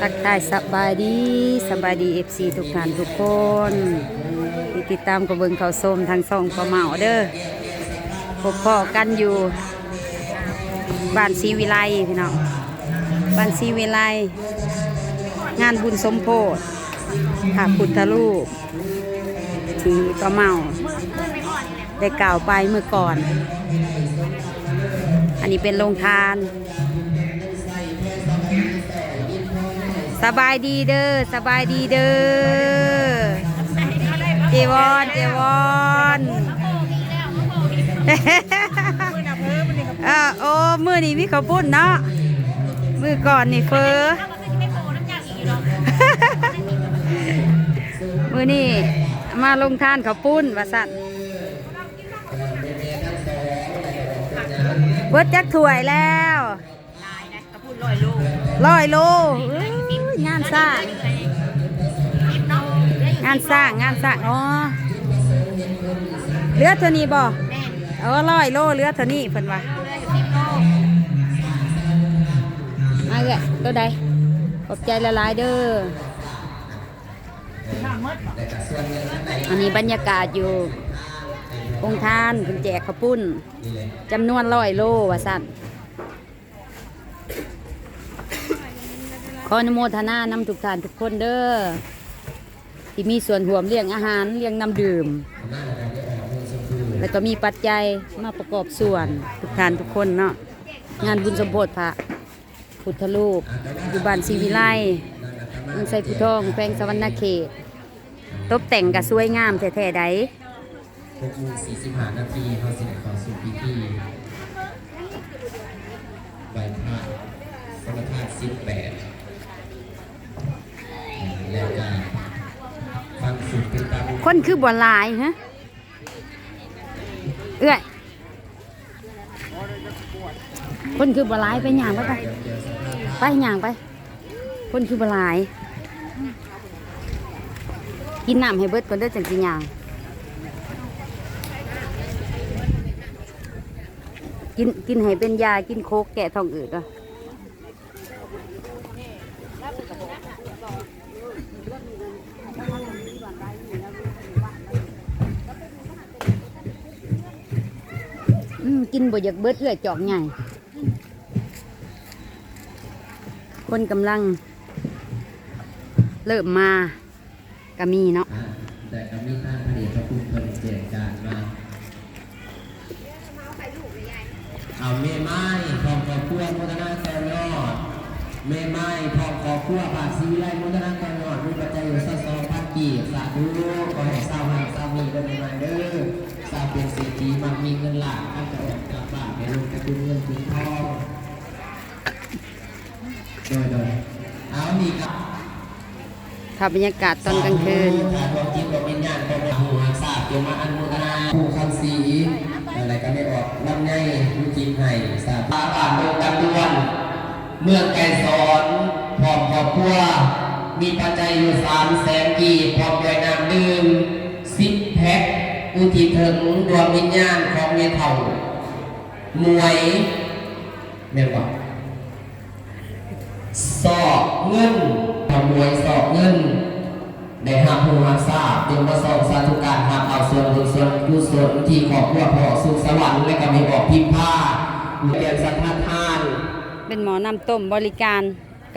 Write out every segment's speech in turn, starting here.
ທັກທາຍສະບາຍດີ, ສະບາຍດີ ເອັຟຊີ ທຸກທ່ານທຸກຄົນ ທີ່ຕິດຕາມເຂົ້າເບິ່ງເຂົ້າຊົມທາງຊ່ອງປ້າເມົາເດີ້. ພົບພໍ້ກັນຢູ່ບ້ານສີວິໄລພີ່ນ້ອງ, ບ້ານສີວິໄລ ງານບຸນສົມໂພດພະພຸດທະຮູບ ທີ່ປ້າເມົາໄດ້ກ່າວໄປເມື່ອກ່ອນ. ອັນນີ້ເປັນໂຮງທານ. ສະບາຍດີເດີ້, ສະບາຍດີເດີ້ ເຈວອນ, ເຈວອນ. ເອີ ໂອ້ ມື້ນີ້ມີເຂົ້າປຸ້ນເນາະ, ມື້ກ່ອນນີ້ເຝີ. ມື້ນີ້ມາລົງທານເຂົ້າປຸ້ນວ່າຊັ້ນ. ເບິດຈັກຖ້ວຍແລ້ວ? ຮ້ອຍໂລ. ເອີຍ ງານສ້າງ, ງານສ້າງ, ງານສ້າງ. ອໍ ເຫຼືອເທົ່ານີ້ບໍ່? ແມ່ນ. ອໍ ຮ້ອຍໂລ ເຫຼືອເທົ່ານີ້ເພິ່ນວ່າ. ເຫຼືອຢູ່ສິບໂລ. ມາເອື້ອຍ ໂຕໃດ? ຂອບໃຈຫຼາຍໆເດີ້. ອັນນີ້ບັນຍາກາດຢູ່ໂຮງທານ ເພິ່ນແຈກເຂົ້າປຸ້ນຈຳນວນຮ້ອຍໂລວ່າຊັ້ນ. ຂໍອະນຸໂມທະນານຳທຸກທ່ານທຸກຄົນເດີ້ ທີ່ມີສ່ວນຮ່ວມລ້ຽງອາຫານ, ລ້ຽງນ້ຳດື່ມ ແລ້ວກໍມີປັດໄຈມາປະກອບສ່ວນ ທຸກທ່ານທຸກຄົນເນາະ. ງານບຸນສົມໂພດພະ ພຸດທະຮູບ ຢູ່ບ້ານສີວິໄລ ເມືອງໄຊພູທອງ ແຂວງສະຫວັນນະເຂດ. ຕົບແຕ່ງກໍສວຍງາມແທ້ໆໃດ໋. ຫົກໂມງສີ່ສິບຫ້ານາທີ ເຮົາຊິໄດ້ເຂົ້າສູ່ພິທີໄຫວ້ພະ ສະມາທານສິບແປດ ແລ້ວກໍຟັງສູດຕິດຕາມ. ຄົນຄືບໍ່ຫຼາຍຮະ ເອື້ອຍ? ຄົນຄືບໍ່ຫຼາຍ? ໄປຍ່າງໄປ ໄປ ໄປຍ່າງໄປ. ຄົນຄືບໍ່ຫຼາຍ? ກິນນ້ຳໃຫ້ເບິດກ່ອນເດີ້ ຈັ່ງຊິຍ່າງ. ກິນ ກິນໃຫ້ເປັນຢາ, ກິນໂຄກແກ້ທ້ອງອືດເດີ້. ອືມ ກິນບໍ່ຢາກເບິດເທື່ອ ຈອກໃຫຍ່. ຄົນກຳລັງເລີ່ມມາ ກະມີເນາະ. ອ່າ ແຕ່ກະມີທາງພະເດດພະຄຸນເພິ່ນແຈ້ງການມາ. ເອົາ ແມ່ໝ້າຍພ້ອມຄອບຄົວໂມທະນາຕໍ່ຍອດ, ແມ່ໝ້າຍພ້ອມຄອບຄົວບ້ານສີວິໄລໂມທະນາຕໍ່ຍອດ ມີປັດໄຈຢູ່ຊາວສອງພັນກີບ. ສາທຸ ຂໍໃຫ້ຊາວນັ້ນຊາວນີ້ເດີແມ່ໝ້າຍເດີ, ຊາວເປັນເສດຖີ ມັກມີເງິນລ້ານ ຄັນຈະອອກຈາກບ້ານໄປລົງໄປກຸນເງິນກຸນທອງ. ໂດຍ ໂດຍ ເອົາ ນີ້ກໍ ພາບບັນຍາກາດຕອນກາງຄືນ. ສາທຸ ຖ້າດວງຈິດດວງວິນຍານຂອງແມ່ຜູ້ຮັກສາ ຈົ່ງມາອະນຸໂມທະນາ. ຜູ້ຄຳສີ ແລ້ວກໍແມ່ອອກລຳໄຍ ຢູ່ຈິດໃຫ້. ສາທຸ ບ້ານດົງຕາດວນ ເມືອງໄກສອນ ພ້ອມຄອບຄົວ ມີປັດໄຈຢູ່ສາມແສນກີບ ພ້ອມດ້ວຍນ້ຳດື່ມສິບແພັກ ອຸທິດເຖິງດວງວິນຍານຂອງແມ່ເຖົ້າ ໝວຍ ແມ່ນບໍ່? ຊອກເງິນ ຂະໝວຍຊອກເງິນ ໄດ້ຮັບຮູ້ຮັບຊາບ ຈຶ່ງມາສ້ອງສາທຸການຮັບເອົາສ່ວນບຸນສ່ວນກຸສົນ ທີ່ຄອບຄົວພໍ່ສຸກສະຫວັນ ແລະກໍແມ່ອອກພິມພາ ເປັນສັດທາທານ ເປັນໝໍ້ນ້ຳຕົ້ມບໍລິການ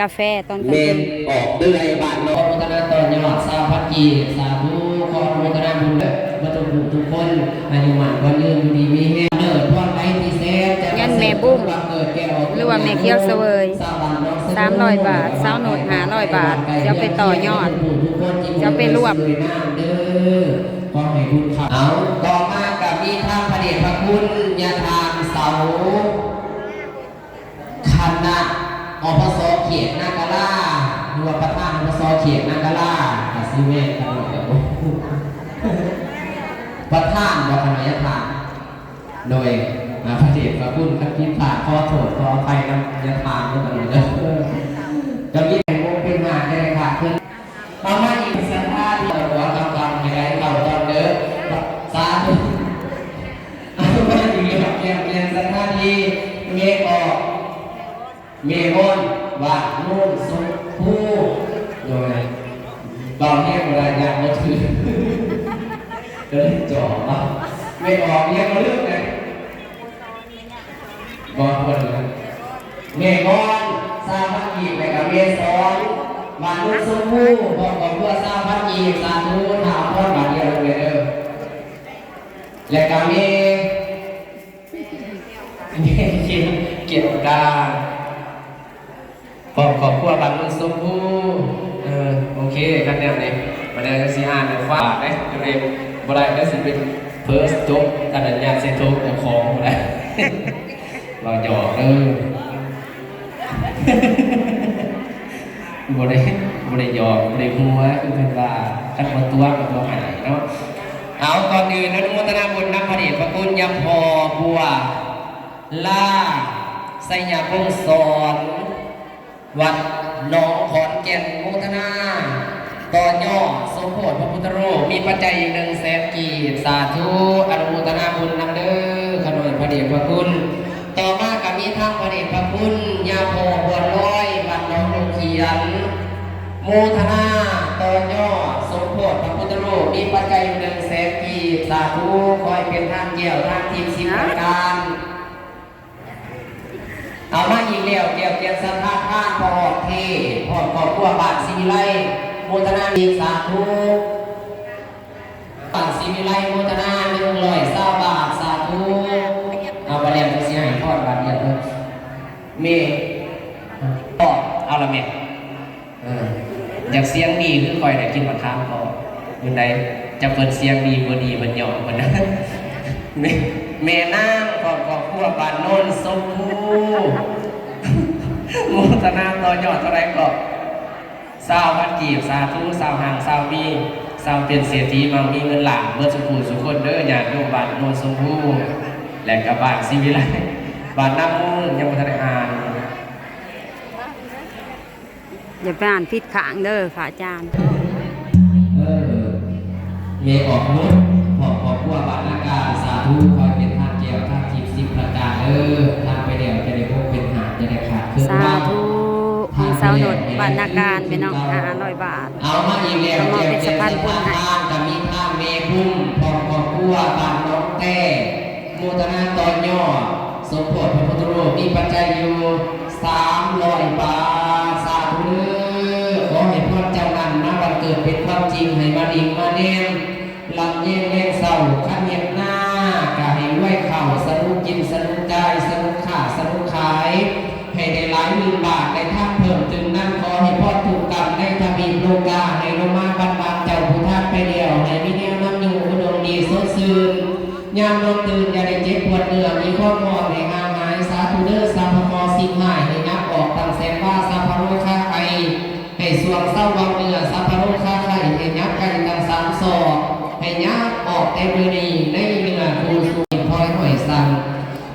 ກາແຟຕອນກາງຄືນ. ແມ່ນອອກເລື້ອຍບ້ານເນາະ. ໂມທະນາຕໍ່ຍອດຊາວພັນກີບ. ສາທຸ ຂໍອະນຸໂມທະນາບຸນເດີ ມາທຸກຜູ້ທຸກຄົນ ອາຍຸໝັ້ນຂວັນຍືນ ຢູ່ດີມີແຮງ ເລີດພອນໄພພິເສດ ຈາກ ເງິນແມ່ບຸ້ມ ບັງເກີດແກ່ອອກ ຫຼືວ່າແມ່ຂຽວສະເຫວີຍ ສາມຮ້ອຍບາດ, ສາວໂນດ ຫ້າຮ້ອຍບາດ ຈະເອົາໄປຕໍ່ຍອດ ຈະເອົາໄປລວມ ເດີ ຂໍໃຫ້ບຸນເຂົ້າ. ເອົາ ຕໍ່ມາກໍມີທາງພະເດດພະຄຸນ ຍາທ່ານເສົາ ຄະນະ ອພສ ເຂດນາກາລາ ຫຼືວ່າປະທານ ອພສ ເຂດນາກາລາ ກະຊິແມ່ນກັນເນາະ ປະທານບໍ່ຄະນະຍາທ່ານ. ໂດຍ ອາ ພະເດດພະຄຸນ ຄັນຜິດພາດ ຂໍໂທດຂໍອະໄພນຳຍາທ່ານເດີ ກະມີແຕ່ວົງເປັນຫາກ ຈະໄດ້ຂາດເຂີນ. ເອົາມາອີກສັດທາທີ່ຕົວກຳກັບໃຫ້ໄດ້ເຂົ້າກ່ອນເດີ ສາທຸ. ເອົາມາອີກແລ້ວ ແມ່ນສັດທາທີ່ແມ່ອອກ ແມ່ມ່ອນ ວາດ ໂນນສົມພູ ອອກຮຽນບໍ່ໄດ້ ຢ້ານບໍ່ຖືກ ກໍເລີຍຈອບເອົາ. ແມ່ອອກຮຽນບໍ່ເລີກນະ ບໍ່ຄວນນະ. ແມ່ງອນ ຊາວພັນກີບ ແລ້ວກໍແມ່ສອນ ບ້ານໂນນຊົມພູ ພ້ອມຄອບຄົວ ຊາວພັນກີບ. ສາທຸ ຖ້າອວຍພອນບາດດຽວເດີແມ່ເດີ. ແລ້ວກໍແມ່ ແມ່ເກດ ເກດກາ ພ້ອມຄອບຄົວ ບ້ານໂນນຊົມພູ. ເອີ ໂອເຄ ຄັນແນວນີ້ ບັດນີ້ຊິອ່ານໃຫ້ຟັງເດ້ ເພາະວ່າບໍ່ໄດ້ ດຽວຊິເປັນເພີສຈົບ ຄັນຍາດໃສ່ໂທເຈົ້າຂອງບໍ່ໄດ້ ເວົ້າຫຍອກເດີ ບໍ່ໄດ້ ບໍ່ໄດ້ຫຍອກ ບໍ່ໄດ້ຫົວ ຄືເພິ່ນວ່າ ຄັນບໍ່ຕົວະກໍບໍ່ໃຫ້ເນາະ. ເອົາ ກ່ອນອື່ນ ອະນຸໂມທະນາບຸນນຳພະເດດພະຄຸນ ຍາພໍ່ບົວ ລາ ໄຊຍະວົງສອນ ວັດໜອງຂອນແກ່ນ. ໂມທະນາຕໍ່ຍອດສົມໂພດພະພຸດທະຮູບ ມີປັດໄຈອີກໜຶ່ງແສນກີບ. ສາທຸ ອະນຸໂມທະນາບຸນນຳເດີ ຂະນ້ອຍພະເດດພະຄຸນ. ຕໍ່ມາກໍມີທັງພະເດດພະຄຸນ ຍາພໍ່ບົວລອຍ ວັດໜອງດົງຂຽນ ໂມທະນາຕໍ່ຍອດສົມໂພດພະພຸດທະຮູບ ມີປັດໄຈຢູ່ໜຶ່ງແສນກີບ. ສາທຸ ຂໍໃຫ້ເປັນທາງແກ້ວທາງທິບສິບປະການ. ເອົາມາອີກແລ້ວ ແກ້ວກຽດສັດທາທານ ພໍ່ອອກເທ ພ້ອມຄອບຄົວ ບ້ານສີວິໄລ ໂມທະນາອີກ. ສາທຸ ບ້ານສີວິໄລ ໂມທະນາໜຶ່ງຮ້ອຍຊາວບາດ. ສາທຸ ເອົາ ບາດແລ້ວຈະຊິໃຫ້ພອນບາດດຽວເດີ ແມ່ ເອົາລະແມ່. ເອີ ຢາກສຽງດີຄືຂ້ອຍໄດ້ກິນໝາກຂາມກໍຢູ່ໃດ ຈັກເພິ່ນສຽງດີບໍ່ດີ ເພິ່ນຫຍອກເພິ່ນ. ແມ່ ແມ່ນາງຂອງຄອບຄົວ ບ້ານໂນນຊົມພູ ໂມທະນາຕໍ່ຍອດເທົ່າໃດກໍ ຊາວພັນກີບ. ສາທຸ ຊາວຮັ່ງຊາວມີ ຊາວເປັນເສດຖີ ມັກມີເງິນລ້ານ ເບິດສູ່ຜູ້ສູ່ຄົນເດີ ຍາດໂຍມບ້ານໂນນຊົມພູ ແລະກະບ້ານສີວິໄລ ບ້ານນາມູນ ຍັງບໍ່ທັນໄດ້ອ່ານ. ຢ່າໄປອ່ານຜິດຂ້າງເດີ ພະອາຈານ. ເອີ ແມ່ອອກນຸດ ພ້ອມຄອບຄົວ ບ້ານນາກາງ. ສາທຸ ຂໍໃຫ້ເປັນທາງແກ້ວທາງທິບສິບປະການເດີ ທາງໄປແລ້ວຈະໄດ້ພົບເປັນຫາ ຈະໄດ້ຂາດເຂີນ. ສາທຸ ຂອງສາວນຸດ ບ້ານນາກາງ ພີ່ນ້ອງ ຫ້າຮ້ອຍບາດ. ເອົາມາອີກແລ້ວ ມາເປັນສະພານບຸນໃຫ້ ແກ້ວແກ່ນສັດທາທານ ກໍມີທາງແມ່ບຸນ ພ້ອມຄອບຄົວ ບ້ານໜອງແຕ້ ໂມທະນາຕໍ່ຍອດສົມໂພດພະພຸດທະຮູບ ມີປັດໄຈຢູ່ສາມຮ້ອຍບາດ. ສາທຸເດີ ຂໍໃຫ້ພອນເຈົ້ານັ້ນມາບັງເກີດເປັນຄວາມຈິງ ໃຫ້ມາດິງມາແນມ ລ່ຳແຍງແລງເຊົ້າ ຄັນເຮັດນາກະໃຫ້ລວຍເຂົ້າ ສະໜຸກກິນ ສະໜຸກຈ່າຍ ສະໜຸກຄ້າ ສະໜຸກຂາຍ ໃຫ້ໄດ້ຫຼາຍໝື່ນບາດ ໄດ້ທັບເພີ່ມຕື່ມນັ້ນ ຂໍໃຫ້ພອນທຸກກຳໃນທະວີບໂລກາ ໃຫ້ລົງມາບັນດານເຈົ້າຜູ້ທານໄປແລ້ວ ໃຫ້ມີແນວນຳຢູ່ອຸດົງດີສົດຊື່ນ ຍາມນອນຕື່ນຢ່າໄດ້ເຈັບປວດເນື້ອ ມີຄວາມຮ້ອນໃຫ້ຫ່າງຫາຍ. ສາທຸເດີ ສັບພະເຄາະສິ່ງຮ້າຍໃຫ້ຫຍັບອອກຕັ້ງແສນວາ ສັບພະໂລຄາໄຄ ໃຫ້ຊ່ວງເຊົາເບົາເນື້ອ ສັບພະໂລຄາໄຄ ໃຫ້ຫຍັບໄກຕັ້ງສາມສອກ ໃຫ້ຫຍັບອອກແຕ່ມື້ນີ້ ໃນເນື້ອຄູ່ສູ່ ຄອຍຫ້ອຍສັ່ງ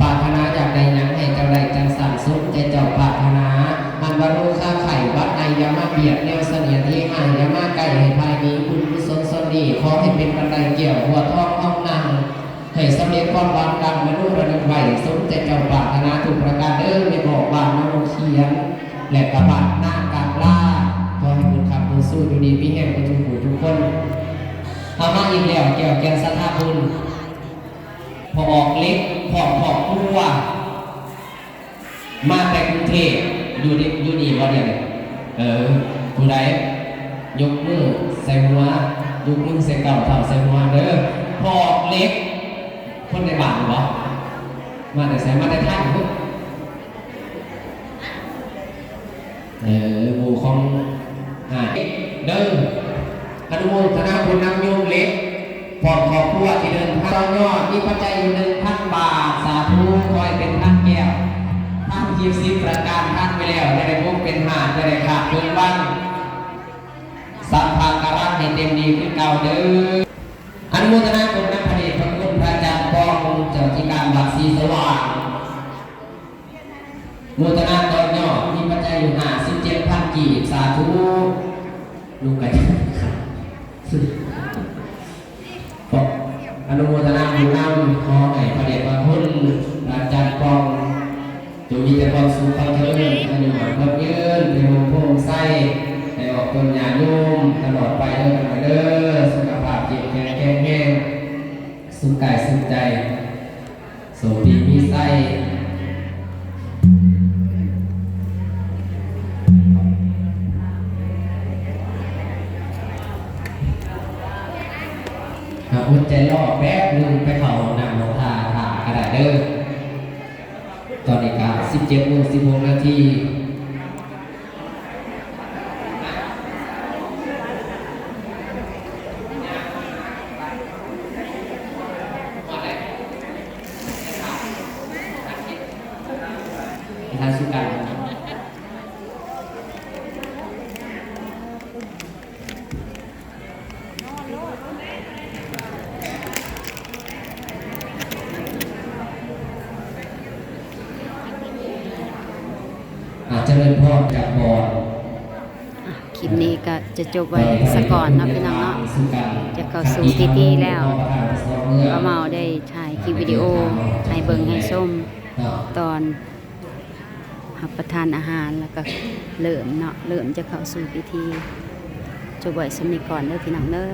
ປາດຖະໜາຢາກໄດ້ຫຍັງໃຫ້ເຈົ້າໄດ້ຈັ່ງຊັ້ນ ສົມໃຈເຈົ້າປາດຖະໜາ ອັນວ່າໂລຄາໄຂ້ຫວັດໄອຢ່າມາບຽດ ແນວສະເໜຍທີ່ຮ້າຍຢ່າມາໃກ້ ໃຫ້ພາຍໜີ ບຸນກຸສົນສ່ວນນີ້ ຂໍໃຫ້ເປັນບັນໄດແກ້ວ ບົວທອງທອງນັ່ງ ໃຫ້ສຳເລັດຄວາມຫວັງດັ່ງມະໂນລະນຶກໄວ້ ສົມໃຈເຈົ້າປາດຖະໜາທຸກປະການເດີ ແມ່ອອກບ້ານນາວົງຂຽນ ແລະກະບ້ານນາກາງລາ ຂໍໃຫ້ບຸນຄ້ຳບຸນຊູຢູ່ດີມີແຮງເບິດທຸກຜູ້ທຸກຄົນ. ເອົາມາອີກແລ້ວ ແກ້ວແກ່ນສັດທາບຸນ ພໍ່ອອກເຫຼັກ ພ້ອມຄອບຄົວ ມາແຕ່ກຸງເທບ ຢູ່ນີ້ ຢູ່ນີ້ບໍ່ດຽວນີ້? ເອີ ຜູ້ໃດຍົກມືໃສ່ຫົວ ຍົກມືໃສ່ເກົ້າເທົ້າໃສ່ຫົວເດີ. ພໍ່ອອກເຫຼັກ ຄົນໃນບ້ານບໍ່? ມາແຕ່ໃສ? ມາແຕ່ໄທພຸ້ນ. ເອີ ໝູ່ຂອງ ອ່າ ເດີ ອະນຸໂມທະນາບຸນນຳໂຍມເຫຼັກ ພ້ອມຄອບຄົວທີ່ເດີນທາງຕໍ່ຍອດ ມີປັດໄຈຢູ່ໜຶ່ງພັນບາດ. ສາທຸ ຂໍໃຫ້ເປັນທານແກ້ວ ທານທິບສິບປະການ ທານໄປແລ້ວ ຢ່າໄດ້ບົກເປັນຫາດ ຢ່າໄດ້ຂາດເຂີນວັນ ສັບພະກະລັງໃຫ້ເຕັມດີຄືເກົ່າເດີ. ອະນຸໂມທະນາບຸນນຳພະເດດພະຄຸນພະອາຈານປອງ ເຈົ້າອະທິການວັດສີສະຫວ່າງ. ໂມທະນາຕໍ່ຍອດ ມີປັດໄຈຢູ່ຫ້າສິບເຈັດພັນກີບ. ສາທຸ ລູກກະຈະ ອະນຸໂມທະນາບຸນນຳ ຂໍໃຫ້ພະເດດພະຄຸນອາຈານປອງ ຈົ່ງມີແຕ່ຄວາມສຸກຄວາມຈະເລີນ ອາຍຸໝັ້ນຂວັນຍືນ ໄປຮົ່ມໂພຮົ່ມໄຊ ໄດ້ອອກ ຄົນຍາດໂຍມຕະຫຼອດໄປເດີ ເດີ ສຸຂະພາບເຂັ້ມແຂງແຂງແຮງ ສຸກກາຍສຸກໃຈ ໂຊກດີມີໄຊ. ອ່າ ອົດໃຈລໍແປັບໜຶ່ງ ໄປເຂົ້າຫ້ອງນ້ຳຫ້ອງທ່າ ຖ້າກໍໄດ້ເດີ. ຕອນນີ້ກໍສິບເຈັດໂມງສິບຫົກນາທີ. ອ່າ ຈະເລີນພອນຈາກບ່ອນ ອ່ະ ຄລິບນີ້ກໍຈະຈົບໄວ້ສາກ່ອນເນາະ ພີ່ນ້ອງເນາະ. ຈະເຂົ້າສູ່ພິທີແລ້ວ ປ້າເມົາໄດ້ຖ່າຍຄລິບວິດີໂອໃຫ້ເບິ່ງໃຫ້ຊົມ ຕອນຮັບປະທານອາຫານ ແລ້ວກໍເລີ່ມເນາະ ເລີ່ມຈະເຂົ້າສູ່ພິທີ. ຈົບໄວ້ສ່ຳນີ້ກ່ອນເດີ ພີ່ນ້ອງເດີ.